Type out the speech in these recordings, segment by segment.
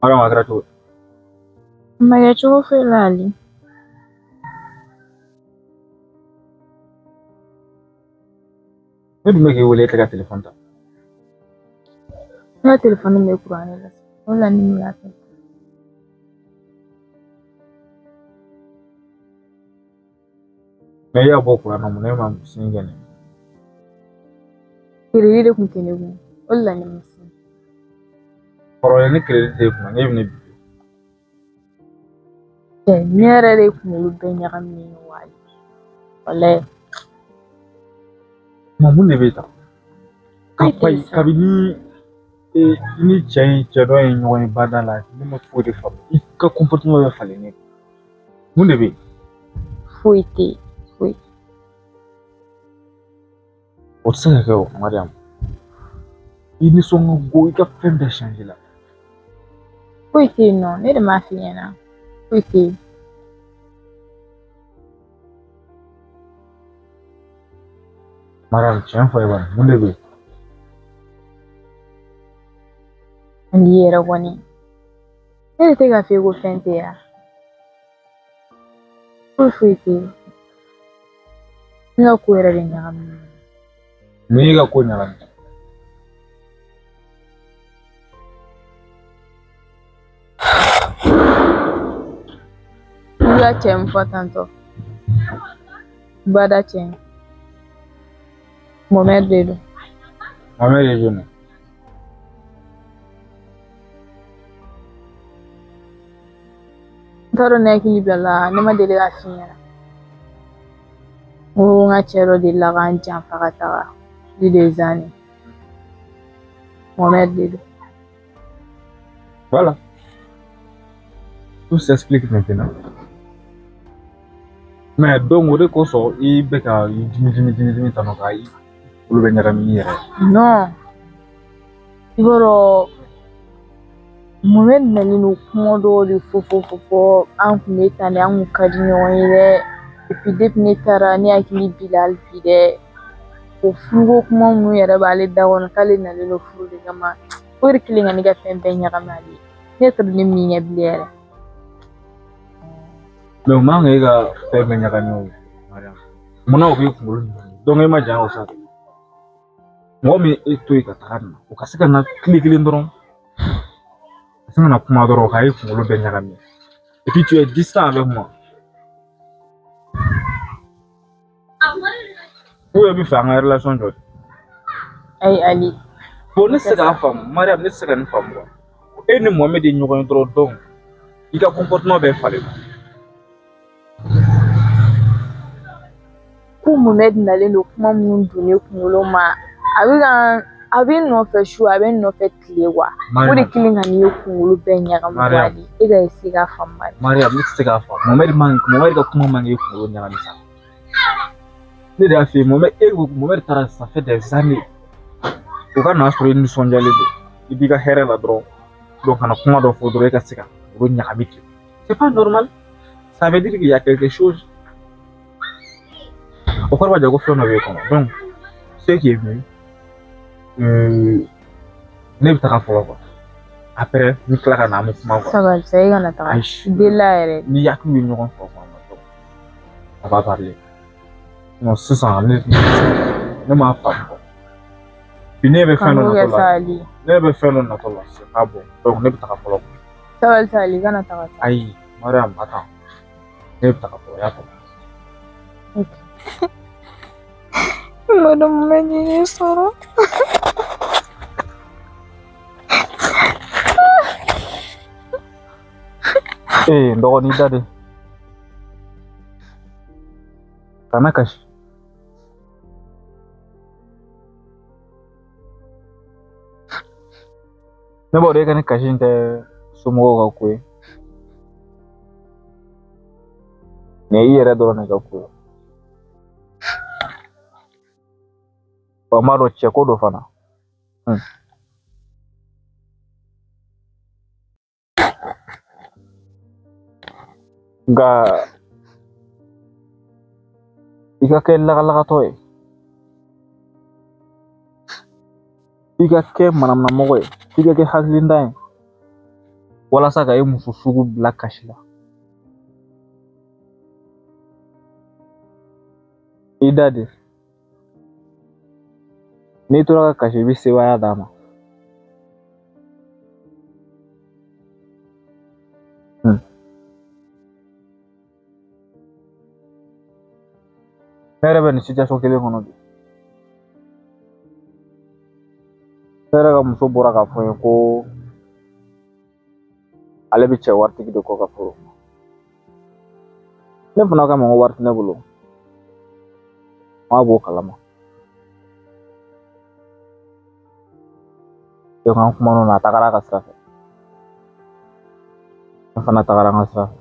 Mariam, a kɛra cogo di? Ma kɛ cogo foyi la Ali. Ne dun bɛ k'i wele e tɛ ka telefɔni ta. Ne ka telefɔni bɛ kuran de la. O de la ne y'a kɛ. Mais i y'a bɔ kuran na mun na e ma sin kɛ ne? Crédit de kun tɛ ne kun. O de la ne ma sin. Kɔrɔlen ni crédit t'e kunna ne bɛ ne bi. Cɛ ne yɛrɛ de kunkolo bɛɛ ɲagaminen don wa Ali. Walayi. Ma mun de bɛ tan? Foyi tɛ yen sa. Kabini i ni cɛ in cɛ dɔ ye ɲɔgɔn ye bada la, ne ma foyi de faamu. I ka comportement bɛ falen ne. Mun de bɛ yen? Foyi tɛ yen. Foyi. O tɛ se ka kɛ o, Mariam. I nisɔn ka go, i ka fɛn bɛɛ changer la. Foyi tɛ yen nɔ, ne de m'a f'i ɲɛna. Foyi tɛ yen. Mariam, tiɲɛ fɔ e bani, mun de bɛ yen? Ali yɛrɛ kɔni. Ne de tɛ k'a f'i ye ko fɛn tɛ yan. Foyi foyi tɛ yen. Ne ka ko yɛrɛ de ɲagaminen don. Mun y'i ka ko ɲagami? I ka cɛ min fɔ tantɔ. Bada cɛ in. Mohamed de don. Mohamed ye jɔn ye? N t'a dɔn ne hakili bilala, ne ma deli k'a f'i ɲɛna. N ko n ka cɛ dɔ delila ka n janfa ka taga plus des années. Mohamed de don. Voilà. Tout s'explique maintenant. Mais donc o de kosɔn i bɛ ka i dimi dimi dimi dimi tan ka i olu bɛ ɲagami i yɛrɛ. Non. I b'a dɔn Mohamed nalen don kuma dɔw de fɔ fɔ fɔ fɔ an kun bɛ tan de, an kun ka di ɲɔgɔn ye dɛ. Et puis depuis ne taara ne hakili b'i la hali bi dɛ. O furuko kuma minnu yɛrɛ b'ale da kɔnɔ k'ale nalen don furu de kama. O de kɛlen ka ne ka fɛn bɛɛ ɲagami ale ye. Ne t'a dɔn ne min kɛ bilen yɛrɛ. Mais o man kan e ka fɛn bɛɛ ɲagami o, Mariam. Munna o b'i kunkolo ɲagami? Donc e ma jan o sa. Mɔgɔ min e to yen ka taga nin na, o ka se ka na tile kelen dɔrɔn. Ka se ka na kuma dɔrɔn k'a ye kunkolo bɛɛ ɲagami. Et puis tu es distant avec moi. Ou e bɛ fɛ an ka relation jɔ de? Ayi Ali. Bon, ne tɛ se k'a faamu, Mariam, ne tɛ se ka nin faamu quoi. E ni Mohamed ye ɲɔgɔn ye dɔrɔn donc i ka comportement bɛɛ falen. Ko Mohamed nalen don kuma minnu don ne kunkolo ma, a bɛ ka a bɛ n nɔfɛ su, a bɛ n nɔfɛ tile quoi. O de kɛlen ka ne kunkolo bɛɛ ɲagami Ali. E ka essayer k'a faamu. Mariam, ne tɛ se k'a faamu. Mohamed man, Mohamed ka kuma man k'e kunkolo ɲagami sa. Ne de y'a f'i ye, Mohamed, e ko Mohamed taara ça fait des années. O ka n'a sɔrɔ i nisɔndiyalen don. I b'i ka hɛrɛ la dɔrɔn. Donc kana kuma dɔ fɔ dɔrɔn e ka se ka kunkolo ɲagami ten. C'est pas normal. Ça veut dire qu'il y a quelque chose. O kɔrɔ b'a jira ko fɛn dɔ b'e kɔnɔ. Donc ce qui est mieux, ne bɛ taga fɔlɔ quoi. Après, n bɛ tila ka na an bɛ kuma quoi. Sabali sa, e kana taga. Ayi. Delila yɛrɛ. N'i hakili ye ɲɔgɔn sɔrɔ kuma min na, on va parler. Non, sisan ne m'a faamu quoi. Puis ne bɛ fɛn dɔ natɔ la. Ne bɛ fɛn dɔ natɔ la, c'est pas bon. Donc ne bɛ taga fɔlɔ. Sabali sa, Ali, kana taga sa. Ayi, Mariam, attends. Ne bɛ taga fɔlɔ, i y'a faamu. Ok. N b'a dɔn Mohamed ye ne sɔrɔ. Ee, n dɔgɔnin da de. Kana kasi. Ne b'a dɔn e ka ni kasi in tɛ somɔgɔw ka ko ye. Nin ye i yɛrɛ dɔrɔn de ka ko ye. Wa n b'a dɔn cɛ ko don fana. Nka i ka kɛ lagalagatɔ ye, i ka kɛ manamanamɔgɔ ye, i ka kɛ hakilintan ye. Walasa ka e muso sugu bila kasi la. I da de. N'i tora ka kasi i bɛ sebaaya d'a ma. Ne yɛrɛ bɛ nin situation kelen kɔnɔ bi. Ne yɛrɛ ka muso bɔra k'a fɔ n ye ko ale bɛ cɛ waritigi de kɔ ka furu. Ne fana k'a ma ko wari tɛ ne bolo. N k'a b'o kalama. Donc an kumana o la, a tagara a ka sira fɛ. Ne fana tagara n ka sira fɛ.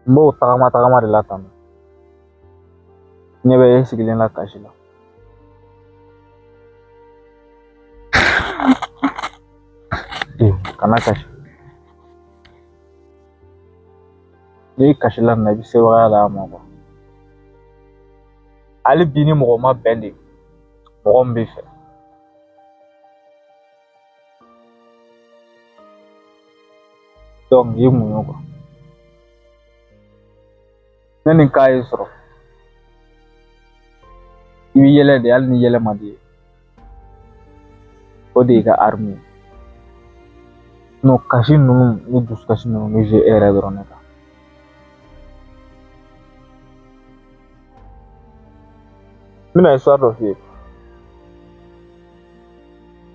N b'o tagama tagama de la tan. Ɲɛ bɛ e sigilen la kasi la. Kana kasi. N'i kasila nin na i bɛ sebagaya d'a ma kuwa. Hali bi ni mɔgɔ ma bɛn de, mɔgɔ min b'i fɛ. Donc i muɲu kuwa. Ne ni k'a ye sɔrɔ. I bɛ yɛlɛ de hali ni yɛlɛ man di ye. O de y'i ka arme ye. Non, kasi ninnu ni dusukasi ninnu bɛ e yɛrɛ dɔrɔn de kan. N bɛna histoire dɔ f'i ye.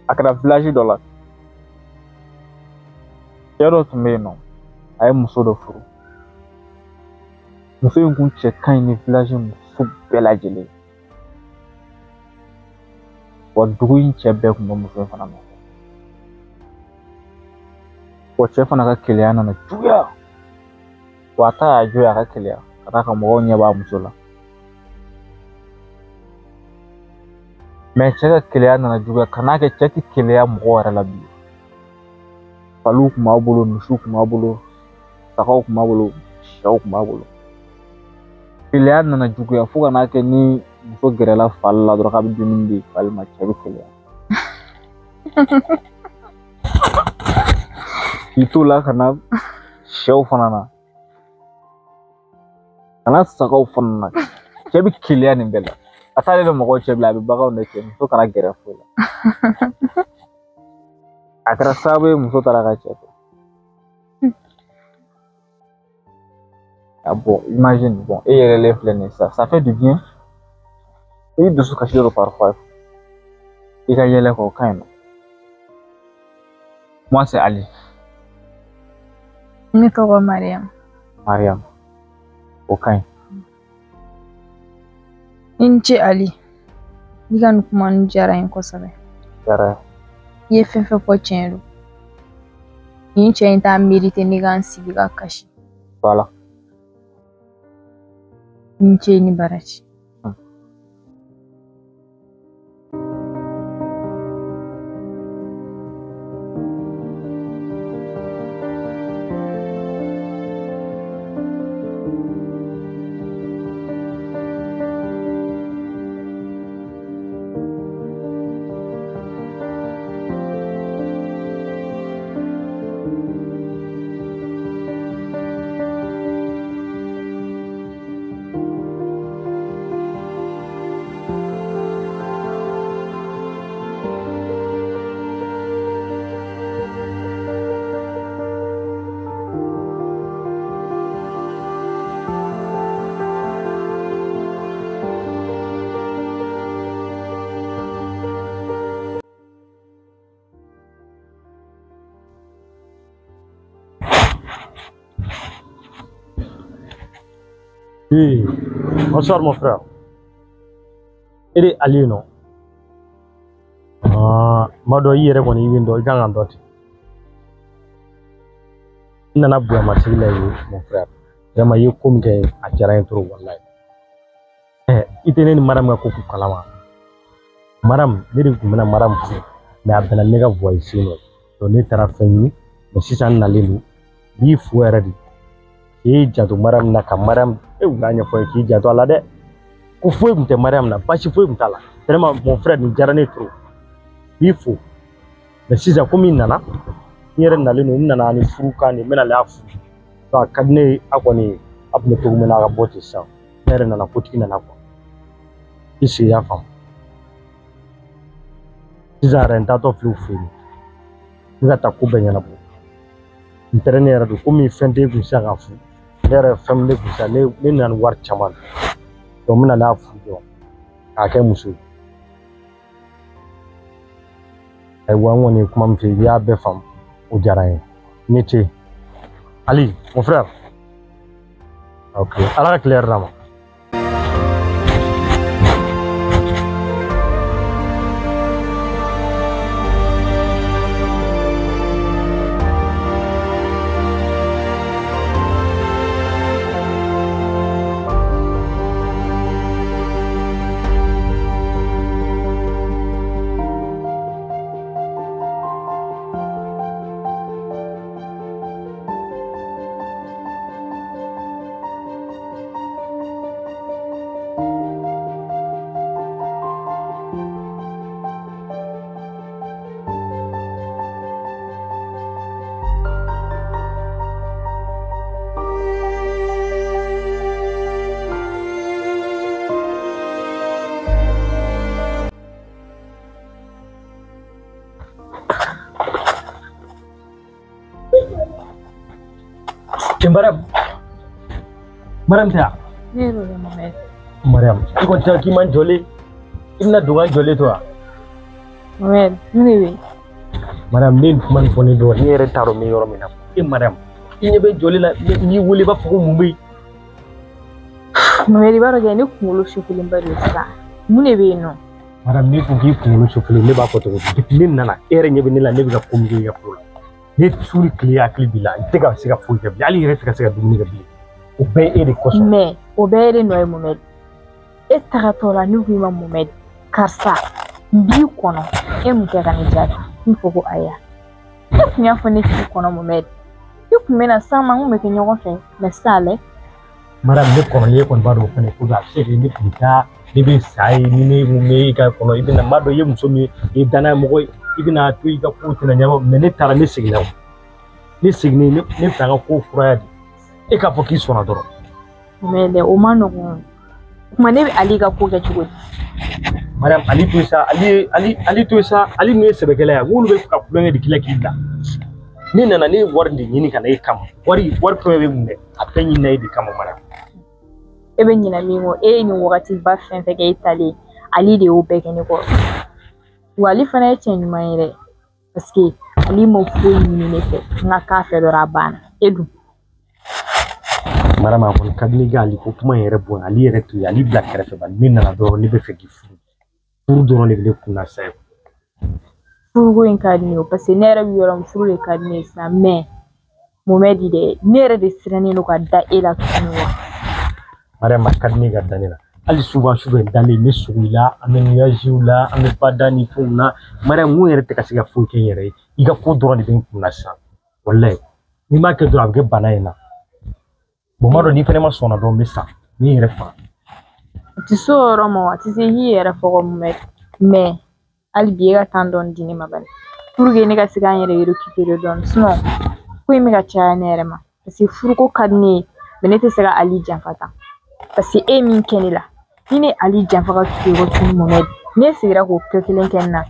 A kɛra village dɔ la. Cɛ dɔ tun bɛ yen nɔ, a ye muso dɔ furu. Muso in kun cɛ ka ɲi ni village muso bɛɛ lajɛlen ye. Wa dugu in cɛ bɛɛ tun bɛ muso in fana nɔfɛ. Wa cɛ fana ka keleya nana juguya. Wa a ta y'a jɔ ye a ka keleya ka d'a kan mɔgɔw ɲɛ b'a muso la. Mais cɛ ka keleya nana juguya ka n'a kɛ cɛ tɛ keleya mɔgɔ yɛrɛ la bilen. Faliw tun b'a bolo, misiw tun b'a bolo, sagaw tun b'a bolo, sɛw tun b'a bolo. Keleya nana juguya fo ka n'a kɛ ni muso gɛrɛla fali la dɔrɔn k'a bɛ dumuni di fali ma, cɛ bɛ keleya. K'i t'o la ka na sɛw fana na, ka na sagaw fana na, cɛ bɛ keleya nin bɛɛ la. A t'ale bɛ mɔgɔw cɛ bila, a bɛ baganw de cɛ, muso kana gɛrɛ foyi la. A kɛra sababu ye muso taara ka cɛ to. Ah bon, imagine, bon, e yɛrɛ filɛ nin ye sisan, ça fait du bien. I dusu kasilen don parfois. I ka yɛlɛ kɔ, o ka ɲi nɔ. Moi c'est Ali. Ne tɔgɔ Mariam. Mariam, o ka ɲi. I ni ce Ali. I ka nin kuma ninnu diyara n ye kosɛbɛ. Diyara n ye. I ye fɛn fɛn fɔ tiɲɛ don. Nin cɛ in t'a mérité ne ka n sigi ka kasi. Voilà. I ni ce i ni baraji. Oui, bonsoir mon frère. E de Ali non? Ah, ma dɔ i yɛrɛ kɔni i bɛ n dɔn, i kan ka n dɔn ten. N nana bonyamasigi la yen mon frère. Vraiment i ye ko min kɛ a diyara n ye trop walayi. I tɛ ne ni Mariam ka ko kun kalama. Mariam, ne de tun bɛna Mariam furu, mais a bɛnna ne ka voyage sen dɔ. Donc ne taara fɛn ɲini, mais sisan n nalen don. N b'i fo yɛrɛ de. K'i janto Mariam na ka Mariam e kun k'a ɲɛfɔ ye k'i janto a la dɛ. Ko foyi tun tɛ Mariam na, baasi foyi tun t'a la. Vraiment mon frère nin diyara ne ye trop. B'i fo. Mais sisan komi n nana, n yɛrɛ nalen don, n nana ni furu kan de, n bɛna a furu. A ka di ne ye, a kɔni a tun bɛ cogo min na a ka bɔ ten sisan. Ne yɛrɛ nana, kotigi nana quoi. I sigi i y'a faamu. Sisan yɛrɛ n taatɔ filɛ u fɛ yen. N bɛ ka taa ko bɛɛ ɲɛnabɔ. N tɛrɛ ne yɛrɛ don komi fɛn t'e kun sisan k'a furu. Ne yɛrɛ fɛn min ne kun sisan, ne nana ni wari caman de. Donc n bɛna n'a furu dɔrɔn k'a kɛ muso ye. Ayiwa n kɔni ye kuma min f'i ye, i y'a bɛɛ faamu, o diyara n ye. I ni ce. Ali, mon frère. Ok, ala ka tile hɛrɛ d'a ma. Mariam, Mariam tɛ yan? Ne yɛrɛ de Mohamed. Mariam, i kɔni tɛ k'i man jɔlen, i bɛna don ka jɔlen to wa? Mohamed, mun de bɛ yen? Mariam, ne ye nin kuma nin fɔ ne dɔrɔn, ne yɛrɛ t'a dɔn n bɛ yɔrɔ min na. E Mariam, i ɲɛ bɛ jɔlen la, n'i wele i b'a fɔ ko mun bɛ yen? Mohamed, i b'a dɔn kɛ ne kunkolo sufulenba de sisan. Mun de bɛ yen nɔ? Mariam, ne ko k'i kunkolo sufulen, ne b'a fɔ cogo di? Depuis ne nana, e yɛrɛ ɲɛ bɛ ne la, ne bɛ ka ko min kɛ i ka ko la. Ne su ni tile hakili b'i la, n tɛ ka se ka foyi kɛ bilen, hali i yɛrɛ tɛ ka se ka dumuni kɛ bilen. O bɛɛ ye e de kosɔn. Mais o bɛɛ ye de nɔ ye Mohamed. E tagatɔ la ne ko i ma Mohamed, karisa n b'i kɔnɔ, e mun kɛ ka ne jaabi? N fɔ ko ayiwa. E tun y'a fɔ ne k'i kɔnɔ Mohamed. I tun bɛ na san ma, n kun bɛ kɛ ɲɔgɔn fɛ, mais sisan lɛ. Mariam, ne kɔnɔlen e kɔni b'a dɔn o fɛnɛ ko a bɛ se ka kɛ ne tun bɛ taa, ne bɛ sa ye, ni ne mun bɛ e ka kɔnɔ, i bɛna n b'a dɔn i ye muso min ye, i ye danaya mɔgɔ ye, i bɛna to i ka kow tɛna ɲɛnabɔ, mais ne taara ne seginna o. Ne seginnen ne fɛ an ka kow furaya de. E k'a fɔ k'i sɔnna dɔrɔn. Mais dɛ o ma nɔgɔn. O tuma ne bɛ Ali ka ko kɛ cogo di? Mariam, Ali to sa, Ali to sa, Ali min ye sɛbɛkɛla ye, k'olu bɛ ka kulonkɛ de k'i la k'i bila. Ne nana ne ye wari de ɲini ka na e kama. Wari fɛn bɛ mun dɛ? A bɛɛ ɲinina e de kama Mariam. E bɛ ɲinɛ min kɔ, e ye nin wagati ba fɛn fɛn kɛ e talen, Ali de y'o bɛɛ kɛ ne kɔrɔ. Wa Ali fana ye cɛ ɲuman ye dɛ, parce que Ali ma foyi ɲini ne fɛ, n ka k'a fɛ dɔrɔn a banna. E dun? Mariam, a kɔni ka di ne ka Ali ko kuma in yɛrɛ bɔ, Ali yɛrɛ to yen, Ali bila kɛrɛfɛ bani. Ne nana dɔrɔn ne bɛ fɛ k'i furu. Furu dɔrɔn de bɛ ne kun na sisan. Furuko in ka di ne ye parce que ne yɛrɛ bɛ yɔrɔ min, furu de ka di ne ye sisan. Mais Mohamed dɛ, ne yɛrɛ de sirannen don ka da e la tuguni wa. Mariam, a ka di ne ka da ne la. Hali souvent sufɛ n dalen n bɛ sogo i la, an bɛ nuages la, an bɛ bada ni fɛnw na. Mariam, n yɛrɛ tɛ ka se ka foyi kɛ n yɛrɛ ye. I ka ko dɔrɔn de bɛ n kun na sisan. Walayi, n'i m'a kɛ dɔrɔn a bɛ kɛ bana ye n na. Bon, n b'a dɔn n'i fɛnɛ ma sɔnna dɔrɔn n bɛ sa. N bɛ n yɛrɛ faga. A tɛ se o yɔrɔ ma, a tɛ se k'i yɛrɛ faga Mohamed. Mais hali bi e ka temps dɔɔni di ne ma bani. Pour que ne ka se k'an yɛrɛ récupérer dɔɔni. Sinon ko in bɛ ka caya ne yɛrɛ ma. Parce que furuko ka di ne ye, mais ne tɛ se ka Ali janfa tan. Parce que e ye min kɛ ne la, ni ne Ali janfa ka tugu i kɔ tuguni Mohamed, ne seginna k'o kɛ kelen kɛ n na,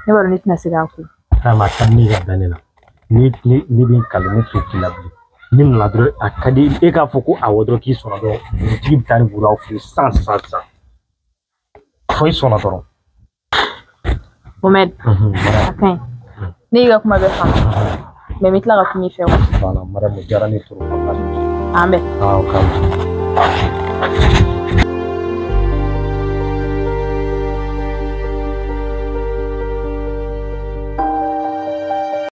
ne b'a dɔn ne tɛna se k'a ko. Mariam, a ka di ne ye ka da ne la. Ne bɛ n kali ne t'o k'i la bilen. Ne nana dɔrɔn a ka di e k'a fɔ ko awɔ dɔrɔn k'i sɔnna dɔrɔn, dugutigi bɛ taa ni buru aw fɛ yen sisan sisan sisan. Fo i sɔnna dɔrɔn. Mohamed, a ka ɲi. Ne y'i ka kuma bɛɛ faamu. Mais n bɛ tila ka kuma i fɛ o. Voilà, Mariam, o diyara ne trop. An bɛn. Ah, o ka ɲi.